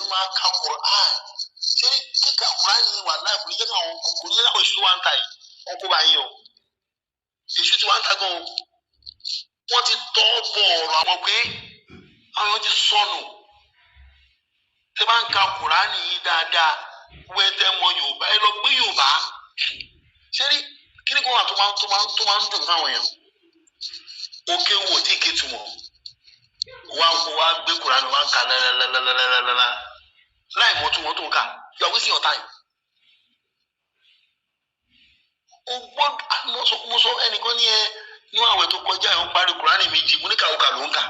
Ló máa ka Quran. Ṣé kíka Quran yìí wà láì fún yín káwọn kò ní láwọn èṣù wa ń ta yìí, wọn kó bá yín o. Èṣù tí wà ń ta gan o. Wọ́n ti tọ́ bọ̀ ọ̀rọ̀ àwọn pé àwọn ti sọnù. Tẹ́ bá ń ka Quran yìí dáadáa, wẹ́n tẹ́ mọ Yorùbá, ẹ lọ gbé Yorùbá. Ṣé rí kí ni kò wà tó máa ń dùn fáwọn èèyàn? Ó kéwò tí ì kétumọ̀ wá wá gbé Quran, wá ń ka lálálálálálá láì mọ̀ tó wọ́n tó ń kà. You are wasting your time. O gbọ́dọ̀, mo sọ ẹnìkan ní ẹ ní àwẹ̀ tó kọjá ẹ̀, ń parí Quran méjì. Mo ní kàwé ló ń kà,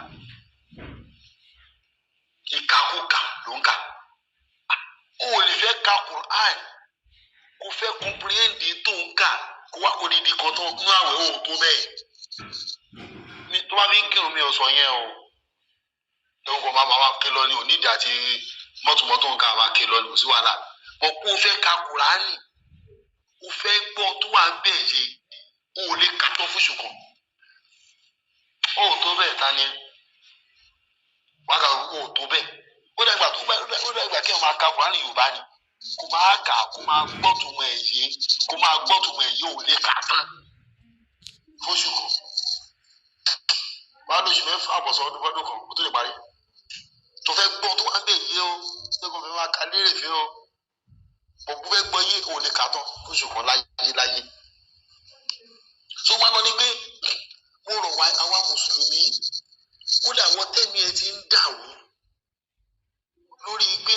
ìkàkùkà ló ń kà. O ò lè fẹ́ ka Quran, kò fẹ́ comprehend tó ń kà, kó wá kó dídí kan tó nínú àwẹ̀ o tó bẹ́ẹ̀. Tó bá fi ń kírun, mi ò sọ yẹn o. Ẹ̀wọ̀n kò máa ké lọ ní onídìí àti mọ́tòmọ́tò ń ká máa ké lọ ní, kò sí wàhálà. Mọ̀ kó o fẹ́ ka Kùránì, o fẹ́ gbọ́ tó wà ń bẹ̀ yé, o ò lè ka tó fóṣù kan. O ò tó bẹ́ẹ̀. Ta ni wàá kà? O ò tó bẹ́ẹ̀. Ó dàgbà kí ẹ máa ka Kùránì Yorùbá ni, kó máa kà, kó máa gbọ́ tùmọ̀ ẹ̀ yé, kó máa gbọ́ tùmọ̀ ẹ̀ yé. O ò lè kà tán fóṣù kan. Wàá lóṣù 6 àbọ̀sọ̀ ọdún fọdún kan kó tó lè parí. Tó fẹ́ gbọ́ tó wà ń bẹ̀ yé o, pé kò fẹ́ máa ka lérè fẹ́ o, òkú fẹ́ gbọ́ yé, o lè kà tán fóṣù kan láyé láyé. Tó máa lọ ní pé mo rọ̀ wá, àwa mùsùlùmí, kódà àwọn tẹ́mi ẹ ti ń dàrú lórí pé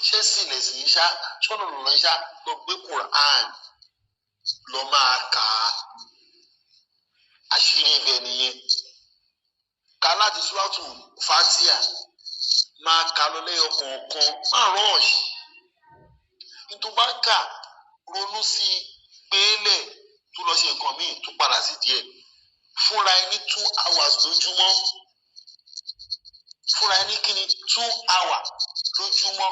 ṣé sílẹ̀ sí í ṣá, ṣọ́nà lọ́nà ṣá, lọ gbé Quran, lọ máa kà á. Àṣírí ibẹ̀ nìyẹn. Ká láti Súrátù Fatia, máa kà lọ lẹ́yọ kọ̀ọ̀kan, má rush. Nítorí bá kà, ronú sí i, gbélé tó lọ ṣe nǹkan míì, tó padà sí díẹ̀. Fúnra ẹni 2 hours lójúmọ́, fúnra ẹni kíni, 2 hours lójúmọ́,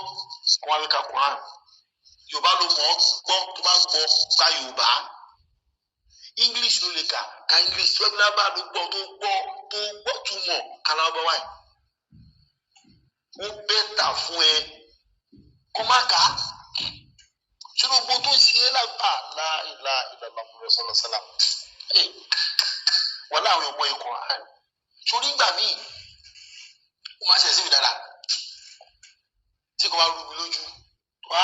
kó wá fi ka Quran. Yorùbá ló mọ̀ ọ́ gbọ́, tó bá gbọ́, gba Yorùbá. English ló lè kà, ka English. Tí wọ́n bá ló gbọ́, tó gbọ́ túmọ̀ kálábá wáyé, ó better fún ẹ kó má kà á. Ṣé gbogbo tó ṣe é lágbà láìla ìlànà sọlọsọlá wọn láwọn ọmọ ikọ̀ hàn sórí ìgbà míì, ó máa ṣe sí mi dáadáa tí kò bá rú mi lójú wá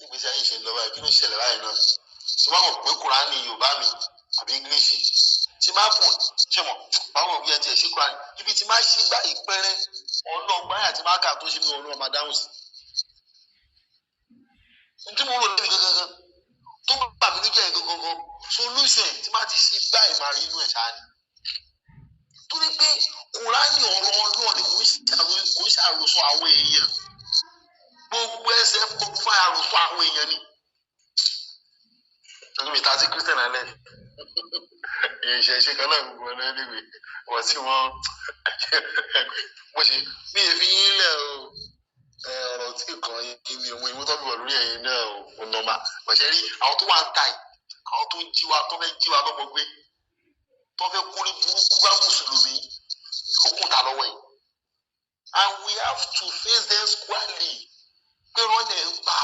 ìgbésí ayé ṣe ń lọ báyìí, kí ló ṣẹlẹ̀ báyìí náà? Tí wọ́n mọ̀ pé Kùránì Yorùbá mi àbí English tí máa kùn ṣe mọ̀ báwọn òbí ẹ tiẹ̀ ṣí Kùránì ibi tí máa ṣí gbá ìpẹ́rẹ́ ọlọ́gbà àti máa kà tó ṣe mí, ọlọ́run máa dáhùn sí. Tí mo rò lórí gangan tó bà mí níjẹ́ gangan, solution tí máa ti ṣí báyìí, máa rí inú ẹ̀ ṣáá ni. Torí pé Kùránì ọ̀rọ̀ Ọlọ́run ni, kò ń ṣàròsọ àwọn èèyàn. Gbogbo ẹsẹ̀ fún àròsọ àwọn èèyàn ni. Ọdún mi ta sí Christian alẹ́ ìṣẹ̀ṣe kan náà, gbogbo ọ̀nà ẹ̀dẹ̀gbẹ̀ wọ́n tí wọ́n mo ṣe mi ì fi yín lẹ̀ o. Ọ̀rọ̀ tí kàn yín mi òun ìmú tọ́jú wọ̀ lórí ẹ̀yin náà ò nọ́mà bọ̀ṣẹ́ rí àwọn tó wà ń ta yìí, àwọn tó ń jí wa, tó fẹ́ jí wa lọ́mọ gbé, tó fẹ́ kórí burúkú bá mùsùlùmí, ó kún ta lọ́wọ́ yìí, and we have to face them squarely pé wọ́n lè ń pa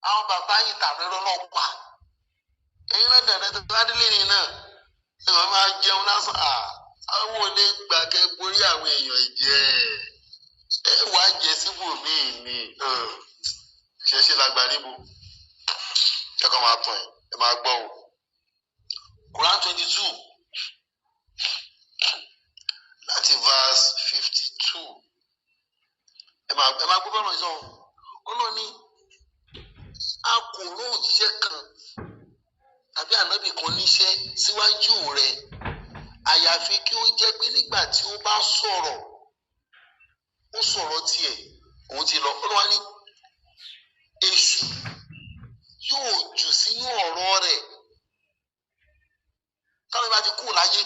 àwọn bàbá yìí tàbí lọ́nà pa ẹ̀yin náà dẹ̀dẹ̀ tó bá délé ni náà ẹ máa máa jẹun lásán. Àwọn ò lè gbà kẹ́ borí àwọn èèyàn jẹ, ẹ wàá jẹ síbòmíì ni. Ṣẹṣẹ lágbà níbo ẹ kàn máa tàn, ẹ máa gbọ́ o. Quran 22 láti verse 52, ẹ máa gbọ́ bọ́ọ̀lù sọ. Ọlọ́ni a kò rán òjíṣẹ́ kan tàbí ànábì kan níṣẹ́ síwájú rẹ̀, àyàfi kí ó jẹ́ pé nígbà tí ó bá sọ̀rọ̀, ó sọ̀rọ̀ tiẹ̀, òun ti lọ. Ọlọ́wà ní èṣù yóò jù sínú ọ̀rọ̀ rẹ̀. Táwọn ìbá ti kúrò láyé,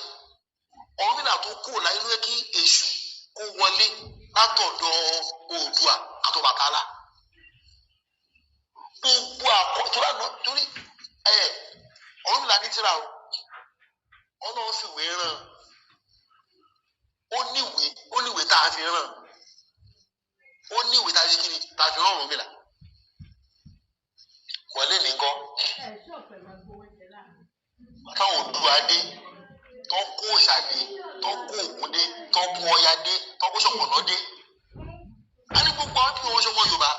Ọ̀rúnmìlà tó kúrò láyé ló yẹ kí èṣù kó wọlé látọ̀dọ̀ Oòduà àtọ̀bàtálá. Gbogbo àkọ tó bá nọ torí ẹ Ọ̀rúnmìlà ní tírà o, Ọlọ́run fìwé rán. Ó níwèé, ó níwèé tá a fi rán. Tàbí rọrùn mi là wọlé nìkan táwọn Oòduà dé, tó kó òòṣà dé, tó kó Ògún dé, tó kó Ọya dé, tó kó Ṣọ̀pọ̀nná dé. A ní gbogbo àwọn tí wọ́n ṣọmọ Yorùbá,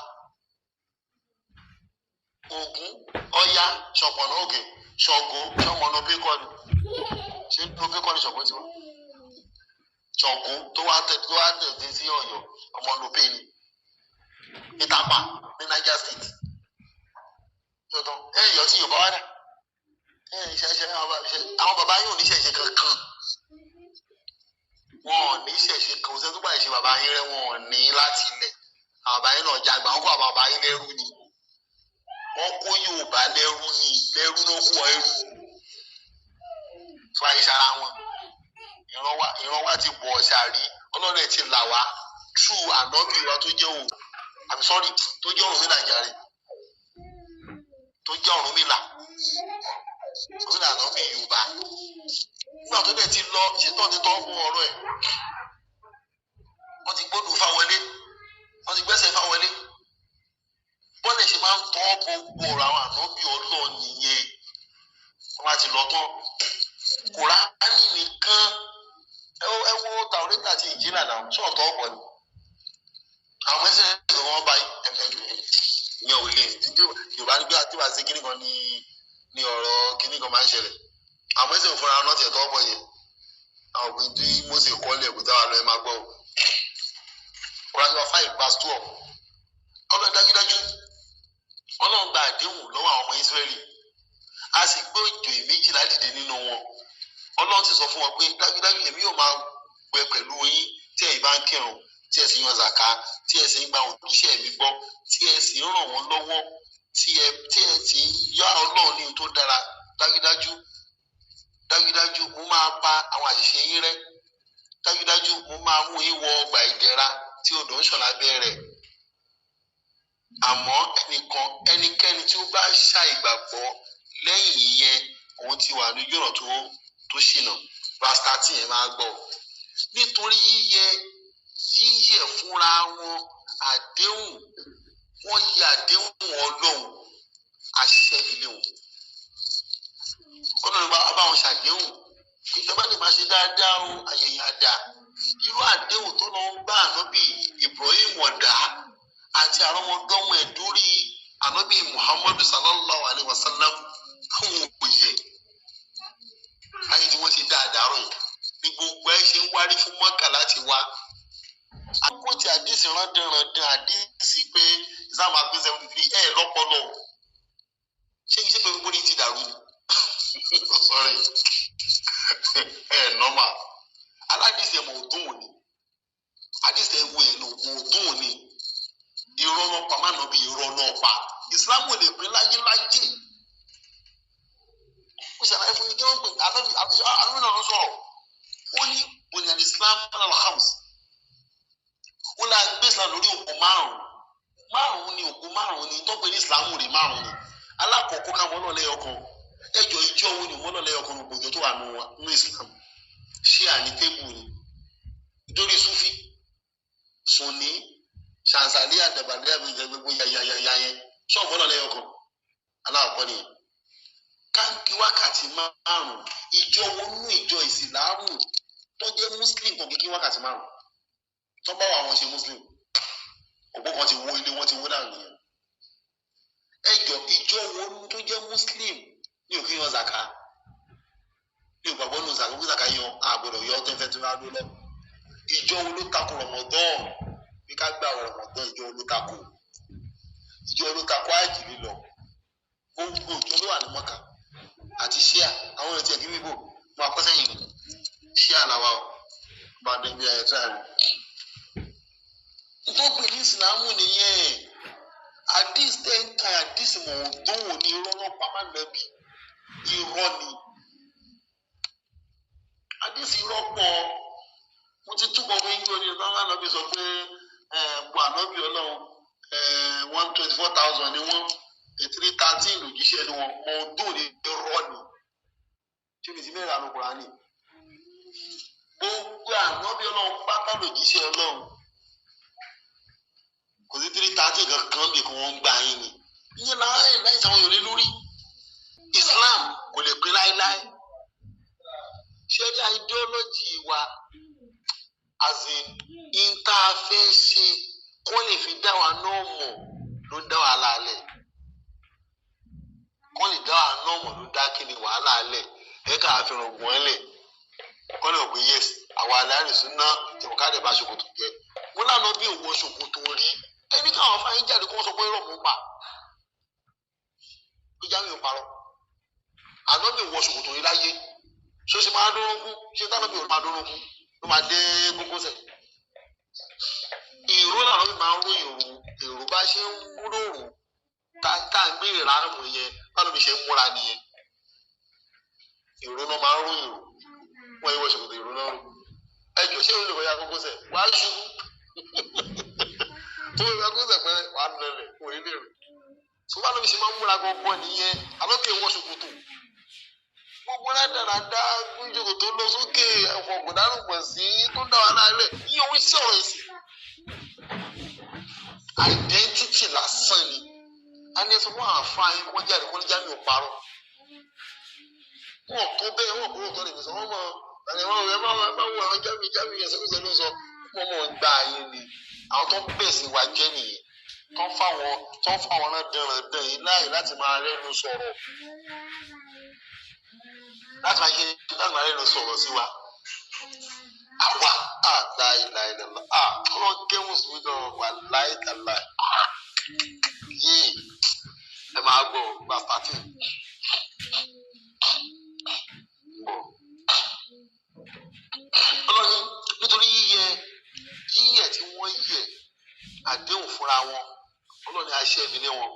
Ògún, Ọya, Ṣọ̀pọ̀nná, òkè Ṣàngó, ṣọmọnà pékọ́ ni. Ṣé ló pékọ́ ni Ṣàngó tiwọn? Ṣàngó tó wá tẹ̀ dé sí Ọ̀yọ́, ọmọ lópe ni. Ìtàpá ní Niger State. Tuntun ẹ yọ tí Yorùbá wá dà. Ẹ ṣe àwọn bàbá yóò ní ṣẹ̀ṣẹ̀ kankan. Wọn ò ní ṣẹ̀ṣẹ̀ kan. Ṣé tó bá ṣe bàbá yín rẹ, wọn ò ní láti ilẹ̀. Àwọn bàbá yín náà jàgbá, wọn kó àwọn bàbá yín lẹ́rú ni. Wọ́n kó Yorùbá lẹ́rú ni, lẹ́rú ló kó ẹrú. Tó ayé ṣara wọn. Ìran wa ti bọ̀ ọ̀ṣà rí. Ọlọ́run ẹ̀ ti là wá. True ànábì wa tó jẹ́ òun. I'm sorry, tó jẹ́ Ọ̀rúnmìlà jàre. Tó jẹ́ Ọ̀rúnmìlà. Ọ̀rúnmìlà ànábì Yorùbá. Nígbà tó dẹ̀ ti lọ, ṣètò ti tọ́ fún ọ̀rọ̀ ẹ̀. Wọ́n ti gbódùn fáwọlé. Wọ́n ti gbẹ́sẹ̀ fáwọlé. Bọ́lẹ̀ ṣe máa ń tọ́ gbogbo ọ̀rọ̀ àwọn ànábì Ọlọ́run nìyẹn. Wọ́n bá ti lọ tán. Kùránì nìkan ẹ wo Tàórátà àti Ìnjílà náà, ṣọ́ọ̀tọ̀ ọ̀pọ̀ ni. Àwọn ẹsẹ̀ ẹ̀rọ wọn bá ìyẹn ò lè Yorùbá ní bí àti wàá sí kíní kan ní ọ̀rọ̀ kíní kan máa ń ṣẹlẹ̀. Àwọn ẹsẹ̀ òfurufú náà tiẹ̀ tọ́ ọ̀pọ̀ yẹn. Àwọn òpin tí Mósè kọ́lẹ̀ kò táwa lọ ẹ máa gbọ́ o. Kùránì 5 verse 12. Ọlọ́run dájúdájú, Ọlọ́run gba àdéhùn lọ́wọ́ àwọn ọmọ Ísírẹ́lì. A sì gbé ìjòyè 12 dìde nínú wọn. Ọlọ́run ti sọ fún wọn pé dájúdájú èmi yóò máa gbẹ pẹ̀lú yín tí ẹ̀yin bá ń kírun, tí ẹ sì yan zàká, tí ẹ sì ń gba òjíṣẹ́ mi gbọ́, tí ẹ sì ń ràn wọ́n lọ́wọ́, tí ẹ sì ń yá Ọlọ́run ní ohun tó dára. Dájúdájú, dájúdájú mo máa pa àwọn àṣìṣe yín rẹ́. Dájúdájú mo máa mú yín wọ ọgbà ìdẹ̀ra tí odò ń ṣàn lábẹ́ rẹ̀. Àmọ́ ẹnikẹ́ni tí ó bá ṣàìgbàgbọ́ lẹ́yìn ìyẹn, òun ti wà ní ojú ọ̀nà tó ṣìnà. Verse 13 yẹn máa gbọ́. Nítorí yíyẹ fúnra wọn àdéhùn, wọ́n yẹ àdéhùn Ọlọ́run, àṣẹbílẹ̀ wọn. Ọlọ́run bá wọn ṣàdéhùn. Ìjọba lè máa ṣe dáadáa o, ayẹyẹ àdá. Irú àdéhùn tó lọ ń bá ànábì Ibrahim ọ̀dà àti àrọ́mọdọ́mọ ẹ̀ dórí ànábì Muhammadu sallallahu alayhi wa sallam àwọn òye. Láyé tí wọ́n ṣe dáadáa rò yìí ní gbogbo ẹ ṣe ń wárí fún Mọ́kà láti wá. Àkókò tí àdìsí rándanrandan àdìsí pé Islam àgbé 73 ẹ̀ lọ́pọ̀lọ́. Ṣé iṣẹ́ pé gbogbo ní ti dàrú ni? Sorry. Ẹ nọ́mà. Aládìsí ẹ̀ mọ̀ ọdún ni. Àdìsí ẹ̀ wo ẹ̀ mọ̀ ọdún ni. Irọ́ náà pa má nà bí irọ́ náà pa. Islam ò lè pín láyé láyé. Ó ṣàlàyé fún mi kí wọ́n pè ànábì náà ló sọ̀rọ̀. Ó ní bùnìyàn Islam al-khams. Ó là gbé Islam lórí òpó márùn-ún. Márùn-ún ni òpó márùn-ún ni tó pè ní Islam rè márùn-ún ni. Alákọ̀ọ́kọ́ ká mọ́ lọ́lẹ́ ọkàn. Ẹjọ́ ìjọ wo ni mọ́ lọ́lẹ́ ọkàn gbogbo ìjọ tó wà nínú Islam. Ṣé àní tébù ni? Nítorí Sufi, Sunni, Ṣàǹsàlí àdàbàdà gbogbo yayayaya yẹn. Ṣé ọ̀mọ́ lọ́lẹ́ ọkàn? Alákọ̀ọ́kọ́ nìyẹn. Káńkì wákàtí márùn-ún. Ìjọ wo nínú ìjọ ìsìlámù tó jẹ́ Muslim kan kí wákàtí márùn-ún? Tó bá wà wọn ṣe Muslim. Òpó kan ti wó ilé wọn ti wó dànù nìyẹn. Ẹjọ ìjọ wo tó jẹ́ Muslim ní òfin yan zaka? Ní ìgbàgbọ́ nù zaka, zaka yan àgbọ̀dọ̀ yọ tẹ́fẹ́ tó bá ló lọ. Ìjọ wo ló takò Ramadan? Bí ká gbà Ramadan, ìjọ wo ló takò? Ìjọ wo ló takò àjì lílọ? Gbogbo ìjọ ló wà ní Mọ́kà àti ṣíà, àwọn èèyàn tiẹ̀ kí wíwò máa kọ́ sẹ́yìn ṣíà làwa o bá dé bí ayẹyẹ tíra rẹ̀. Tó pè ní ìsìlámù nìyẹn. Àdìs tẹ́ǹkà àdìs mọ̀ọ́dún ní irọ́ náà pa má lẹ́bi. Irọ́ ni. Àdìs irọ́ pọ̀. Mo ti túbọ̀ fún yín ní ọ̀nà ànábì sọ pé gbọ́ ànábì Ọlọ́run 124,000 ni wọ́n. 313 lòjíṣẹ́ ni wọ́n. Mọ̀ọ́dún ní irọ́ ni. Ṣé mi ti mẹ́rin àánú Kùránì? Gbogbo ànábì Ọlọ́run pátá lòjíṣẹ́ Ọlọ́run. Kò sí 3 3:30 kankan bí kò wọ́n ń gbà yín ni. Ìyẹn láì láì sáwọn yòó lé lórí. Islam kò lè pín láéláé. Ṣé ní ideology wa, as in interface ṣe kó lè fi dá wa náà mọ̀ ló dá wàhálà lẹ̀. Kó lè dá wa náà mọ̀ ló dá kí ni wàhálà lẹ̀. Ẹ ká àfihàn gbọ́n ẹ lẹ̀. Kọ́ lè pé yes, àwa aláìsùn náà tẹ̀wọ́kadì bá ṣòkòtò jẹ. Wọ́n lànà bí òwò ṣòkòtò rí. Ẹni káwọn fáyín jáde kó wọ́n sọ pé irọ́ mò ń pa. Ìjà mi ò parọ́. Àná mi ò wọ ṣòkòtò rí láyé. Ṣó ṣe máa dúrógún? Ṣé táwọn mi ò máa dúrógún? Ló máa dé kókósẹ̀. Ìró làwọn mi máa ń ró ìró. Ìró bá ṣe ń múrò rò. Tá à ń gbé ìrànwọ́ yẹn, báwo mi ṣe ń múra nìyẹn? Ìró náà máa ń ró ìró. Wọ́n yí wọ ṣòkòtò ìró náà ró. Ẹ jọ ṣé olùkọ́ ya kókósẹ̀? Wàá ṣubú. Tó o yà kókósẹ̀ pẹ́rẹ́, wàá nọlẹ̀, wò ní lè rìn. Tó bá lómi ṣe máa ń múra gbọ́ngbọ́n nìyẹn, àlọ́ mi ò wọ ṣòkòtò. Gbogbo rádaràda gbójókòó tó lọ sókè ẹ̀fọ́ gbọ̀dárùngbọ̀n sí tó ń dá wa láàárẹ̀ yíyan orí sí ọ̀rọ̀ ẹ̀sìn. Identity lásán ni. A ní ẹsẹ̀ fún àǹfààní yín kó jáde kó ní jáde ò parọ́. Wọ́n tó bẹ́ẹ̀ wọ́n kúrò tó lè fi sọ wọ́n mọ̀ ẹni wọ́n wọ́n máa máa wọ àwọn jáde jáde ẹsẹ̀ kó ló sọ wọ́n mọ̀ ń gbà yín ni. Àwọn tó ń bẹ̀sìn wa jẹ́ nìyẹn. Tó ń fáwọn náà dẹ̀rẹ̀dẹ̀ yìí láàyè láti máa rẹ́nu sọ̀rọ̀. Láti máa ṣe láti máa rẹ́nu sọ̀rọ̀ sí wa. Àwa láìláìlọ́lá ọlọ́run kẹ́ mùsùlùmí gan wà láìtàláì. Yéè ẹ máa gbọ́ verse 13. Ọlọ́run nítorí yíyẹ tí wọ́n yẹ àdéhùn fúnra wọn, ọlọ́run á ṣẹ́ ibi lé wọn.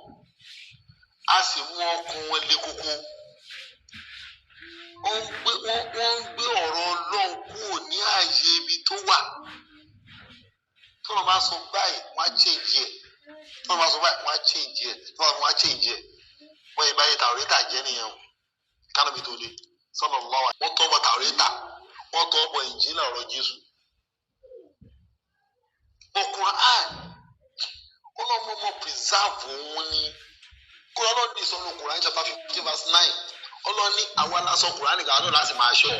A sì mú ọkàn wọn le koko. Wọ́n ń gbé ọ̀rọ̀ Ọlọ́run kúrò ní ààyè ibi tó wà. Tọ́lọ́ máa sọ báyìí, wọ́n á change ẹ̀. Tọ́lọ́ máa sọ báyìí, wọ́n á change ẹ̀. Tọ́lọ́ wọ́n á change ẹ̀. Wọ́n yìí báyìí Tàwórátà jẹ́ nìyẹn o. Kánàbí tó dé. Sallallahu alaihi. Wọ́n tọ́ bọ Tàwórátà. Wọ́n tọ́ bọ Ìnjílà ọ̀rọ̀ Jésù. Quran ọlọ́mọmọ preserve òun ni. Kó ọlọ́run ní sọ́nù Quran chapter 15 verse 9. Ọlọ́run ní àwa lásán Quran nìkan ló láti máa ṣọ́.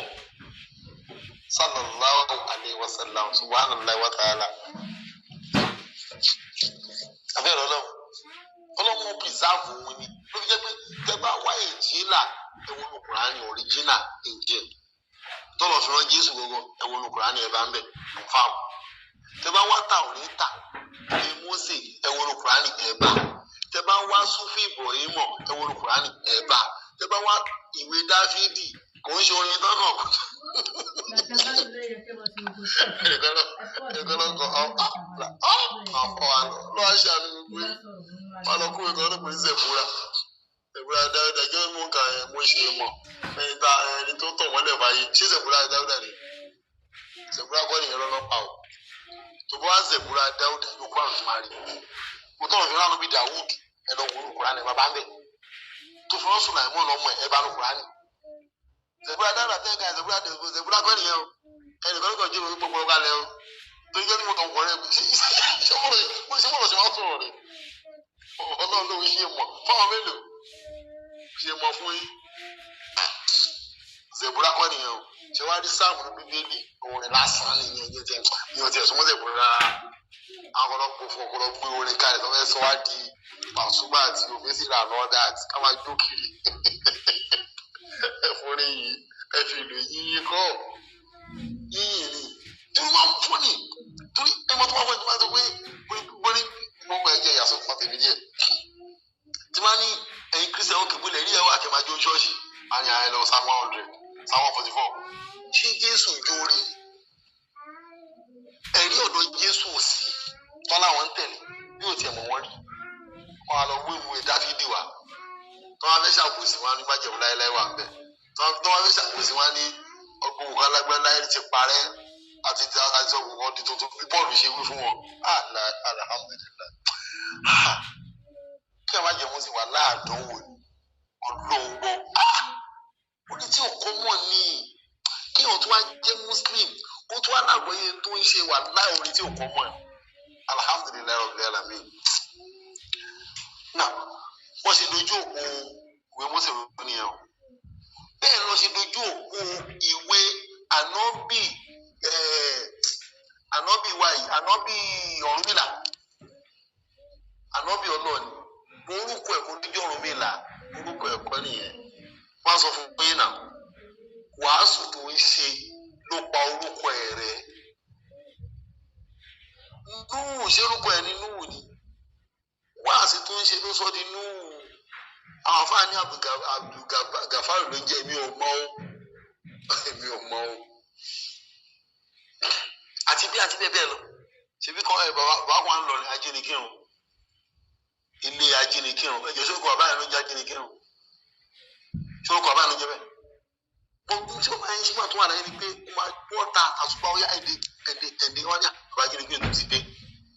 Sallallahu alayhi wa sallam subhanallahi wa ta'ala. Abẹ́rẹ́ ọlọ́run. Ọlọ́run preserve òun ni. Ló fi jẹ́ pé tẹ bá wá Ìnjílà ẹ̀wọ̀n ní Quran original Ìnjíl. Tọ́lọ̀ fi rán Jésù gbogbo ẹ̀wọ̀n ní Quran ẹ̀ bá ń bẹ̀ confirm. Tẹ bá wá Tàwórátà ní Mósè ẹ̀wọ̀n ní Quran ẹ̀ bá. Tẹ bá wá Súfì Ibrahímọ̀ ẹ̀wọ̀n ní Quran ẹ̀ bá. Tẹ bá wá ìwé Dáfídì kò ń ṣe orin tọ́kàn. Ẹ̀kọ́lọ́kọ̀ ọ̀fọ̀ àná lọ́wọ́ ṣàánú gbogbo yìí. Wọ́n lọ kúrò kan lópin Zẹ̀búrà. Zẹ̀búrà Dáúdà jẹ́ mú kà ẹ̀ mo ṣe mọ̀. Ẹni tó tọ̀ wọ́n lẹ̀ báyìí. Ṣé Zẹ̀búrà Dáúdà ni? Zẹ̀búrà kọ́ nìyẹn lọ́lọ́pàá o. Tó bá wá Zẹ̀búrà Dáúdà ló kó àrùn tó máa rí. Mo tọ̀rọ̀ fi ránú bí Dàwúd ẹ lọ wọnú Kùránì bàbá ń bẹ̀. Tó fi rán Sùlàìmọ́ lọ́mọ ẹ bá nu Kùránì. Zẹ̀búrà Dáúdà tẹ́ ká Zẹ̀búrà kọ́ nìyẹn o. Ẹnì kan kàn jẹ́ òun gbogbo kalẹ̀ o. Torí jẹ́ kí mo kàn wọ̀ rẹ̀ ṣé mo ṣe máa sọ̀rọ̀ rẹ̀? Ọlọ́run ló ń ṣe mọ̀ fáwọn mélòó ṣe mọ̀ fún yín. Zẹ̀búrà kọ́ nìyẹn o. Ṣé wàá rí sáàmù Bíbélì orin lásán nìyẹn yẹn tiẹ̀ súnmọ́ Zẹ̀búrà. Àwọn ọlọ́pàá fún ọpọlọ gbé orin kalẹ̀ tó fẹ́ sọ wá di Pàṣúmà àti Òbésìrà and all that ká máa jó kiri. Ẹ̀fọ́rin yìí ẹ fi ìlú yíyí kọ́ yíyí ni. Torí wọ́n ń fún ni torí ẹ mọ́ tó wọ́n fún ẹ tó máa sọ pé gbórí gbogbo ẹ̀jẹ̀ ìyàsọ́ fún tèmi díẹ̀. Tí wọ́n ní ẹ̀yin Christian ó kébùlẹ̀ rí ẹ̀wọ̀ àti máa jó ṣọ́ọ̀ṣì á ní àyẹ̀ lọ Psalm 100 Psalm 144. Ṣé Jésù jó rí? Ẹ̀rí ọ̀dọ̀ Jésù ò sí tọ́lá wọn ń tẹ̀lé bí ò tiẹ̀ mọ̀ wọ́n rí. Wọ́n á lọ wé ìwé Dáfídì wá. Tọ́ wọn fẹ́ ṣàkóso wọn ní májẹ̀mú láéláé wà ń bẹ̀. Tọ́ wọn fẹ́ ṣàkóso wọn ní ọgbọ̀n òkú alágbá láé ti parẹ́ àti ọgbọ̀n kan di tuntun bí Pọ́ọ̀lù ṣe wí fún wọn. Alhamdulillah. Kí àwọn májẹ̀mú sì wà láàdánwò ọlọ́wọ́. Ó ní tí òkú mọ̀ ní kí òun tún wá jẹ́ Muslim kó tún wá lágbóyè tó ń ṣe wà láì orí tí òkú mọ̀. Alhamdulillah rabbil alamin. Náà wọ́n ṣe dojú òkú ìwé Mósè nìyẹn o. Bẹ́ẹ̀ ló ṣe dojú òkú ìwé ànábì, ànábì wa yìí, ànábì Ọ̀rúnmìlà. Ànábì Ọlọ́ọ̀ni, orúkọ ẹ̀ kò ní jẹ́ Ọ̀rúnmìlà, orúkọ ẹ̀ kọ́ nìyẹn. Wọ́n sọ fún pé náà wàásù tó ń ṣe ló pa orúkọ ẹ̀ rẹ́. Núhù, ṣé orúkọ ẹ̀ ní Núhù ni? Wáàsí tó ń ṣe ló sọ di Núhù. Àwọn afáàní Abdulgafar ló ń jẹ́. Èmi ò mọ̀ o, èmi ò mọ̀ o. Àti bí àti bẹ́ẹ̀ bẹ́ẹ̀ lọ. Ṣebí kọ́ ẹ bàbá kan ń lọ ní ajínigbìrún, ilé ajínigbìrún. Ẹjọ, ṣé orúkọ bàbá yẹn ló ń jẹ́ ajínigbìrún? Ṣé orúkọ bàbá yẹn ló ń jẹ́ bẹ́ẹ̀? Gbogbo tí ó máa ń ṣe máa tún wà láyé ni pé ó máa bọ́ ta àtúbà, ó yá, ẹ̀dẹ̀ ẹ̀dẹ̀ ẹ̀dẹ̀. Wọ́n ní bàbá ajínigbìrún tó ti dé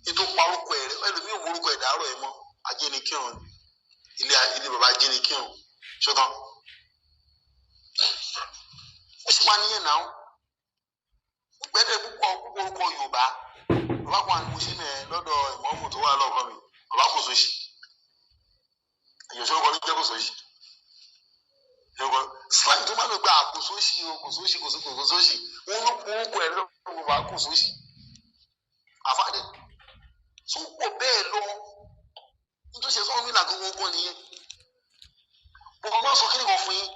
ètò parúkọ ẹ̀ rẹ̀. Ẹlòmíì ò morúkọ ẹ̀ dàárọ̀ ẹ̀ mọ́. Ajínigbìrún, ilé bàbá ajínigbìrún ṣọ́tàn ó sì wá níyẹn náà. Gbẹ́dẹ̀ púpọ̀ púpọ̀ orúkọ Yorùbá. Bàbá kan àni mo ṣe mẹ́ lọ́dọ̀ ìmọ̀ọ́mù tó wà lọ́kọ́ mi, bàbá kò sóṣì. Èyàn sọ́kọ ló jẹ́ kò sóṣì slang tó máa ń gba kò sóṣì o, kò sóṣì, kò sóṣì, kò sóṣì. Wọn ló kó orúkọ ẹ̀ lọ́dọ̀ bàbá kò sóṣì àfàdé tó pọ̀ bẹ́ẹ̀ lọ. Nítorí ṣe sọ́run mílà gbogbo nìyẹn. Mo máa sọ kí nìkan fún yín.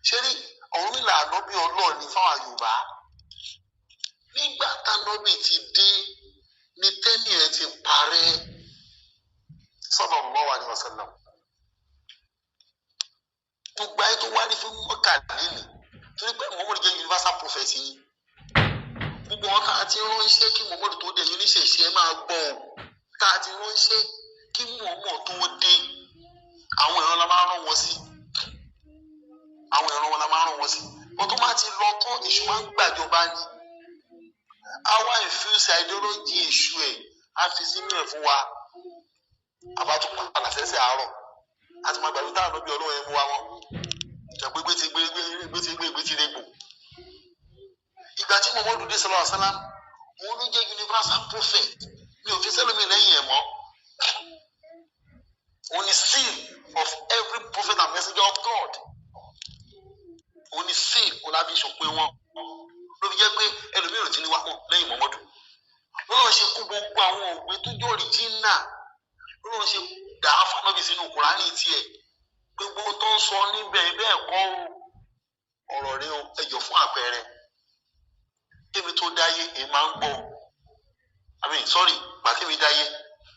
Ṣé rí Ọ̀rúnmìlà, ànábì Ọlọ́ọ̀ ní fáwọn Yorùbá. Nígbà tánábì ti dé ní tẹ́nì ẹ̀ ti parẹ́, sallallahu alaihi wasallam. Gbogbo ayé tó wá ní fún Mọ́kà nínú, torí pé Muhammadu jẹ́ universal prophet yìí. Gbogbo wọn tá a ti ránṣẹ́ kí Muhammadu tó dé, yìí oníṣẹ̀ṣe, ẹ máa gbọ́ ọ, tá a ti ránṣẹ́ kí Muhammadu tó dé, àwọn ìran la máa rán wọn sí, àwọn ìran wọn la máa rán wọn sí. Wọn tó máa ti lọ tán, èṣù máa ń gbàjọba ni. Àwa infuse ideology èṣù ẹ̀, á fi sínú ẹ̀ fún wa. Àbá tún padà sẹ́sẹ̀ àárọ̀ àti máa gbàgbé táwọn ọbẹ̀ Ọlọ́run ẹ̀ mú wa wọn jẹ́ pé gbé ti gbé gbé ti gbé gbé ti dégbò. Ìgbà tí Muhammadu dé, sallallahu alaihi wasallam, òun ló jẹ́ universal prophet. Mi ò fi sẹ́lómi lẹ́yìn ẹ̀ mọ́. Òun ni seal of every prophet and messenger of God. Òun ni seal, òun láfi ṣòpin wọn. Ló fi jẹ́ pé ẹlòmíràn ti ní wá mọ́ lẹ́yìn Muhammadu. Lọ́nà ṣe kó gbogbo àwọn òwe tó jẹ́ original, lọ́nà ṣe dà á fún sínú Kùránì tiẹ̀. Gbogbo tó ń sọ níbẹ̀ bẹ́ẹ̀ kọ́ o, ọ̀rọ̀ rẹ o. Ẹjọ́, fún àpẹẹrẹ, kémi tó dáyé, èmi máa ń gbọ́, I mean, sorry, gbà kémi dáyé,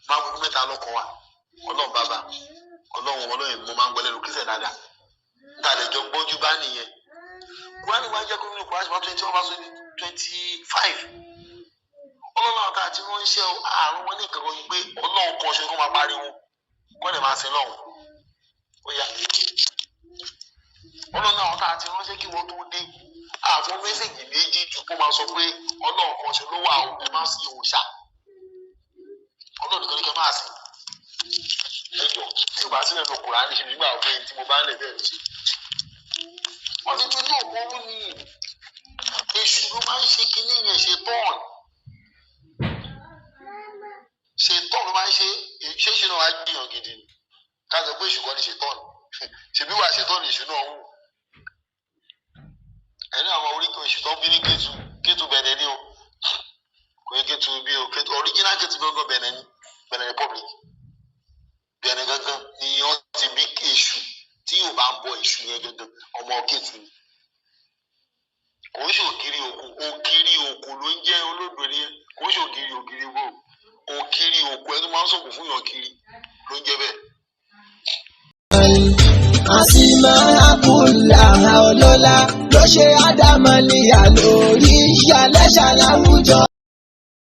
máa ń gbọ́ mẹ́ta lọ́kàn wa: Ọlọ́run bàbá, Ọlọ́run, Ọlọ́run. Mo máa ń gbọ́ lẹ́nu Christian dáadáa níta lè jọ gbọ́njú bá nìyẹn. Kùránì wá jẹ́ kó nínú Kùránì 121 verse 25, Ọlọ́run àti àti ránṣẹ́ àrùn wọn ní ìkankan yìí pé Ọlọ́run kan ṣe kó máa pariwo kó lè máa sin lọ́hùn. Ó yá, Ọlọ́run àwọn tá a ti ránṣẹ́ kí wọ́n tó dé, àwọn message méjì jù kó máa sọ pé Ọlọ́run kan ṣe ló wà ó, ẹ má sí òòṣà, Ọlọ́run nìkan ní kẹ́ máa sìn. Ẹ jọ, tí ò bá sílẹ̀ ní Kùránì, ṣe nígbà pé tí mo bá ń lè bẹ́ẹ̀ lọ sí. Wọ́n ti tún ní òkú ní èṣù ló máa ń ṣe kinní yẹn. Ṣetán, ṣetán ló máa ń ṣe. Ṣéṣe náà wá gbìyàn gidi ni ká sọ pé èṣù kan ní ṣetán. Ṣèbí wà ṣetán ní èṣù náà wù ẹni àwọn oríkì èṣù tó ń bí ní Kétu. Kétu Bẹ̀nẹ̀ ni o, kò yẹ Kétu bí o. Kétu original, Kétu gangan, Bẹ̀nẹ̀ ni, Bẹ̀nẹ̀ Republic, Bẹ̀nẹ̀ gangan ni wọ́n ti bí èṣù. Tí yóò bá ń bọ èṣù yẹn gangan, ọmọ Kétu ni. Kò ń ṣe ògiri òkú. Ògiri òkú ló ń jẹ́ olódò ni. Kò ń ṣe ògiri, ògiri wò, ògiri òkú, ẹni tó máa ń sọ̀kò fún yàn kiri ló ń jẹ́ bẹ́ẹ̀. Àsìmọ́ àkùlà ọlọ́lá ló ṣe ádámọ̀lìyà lórí ìyálẹ́ṣà láwùjọ.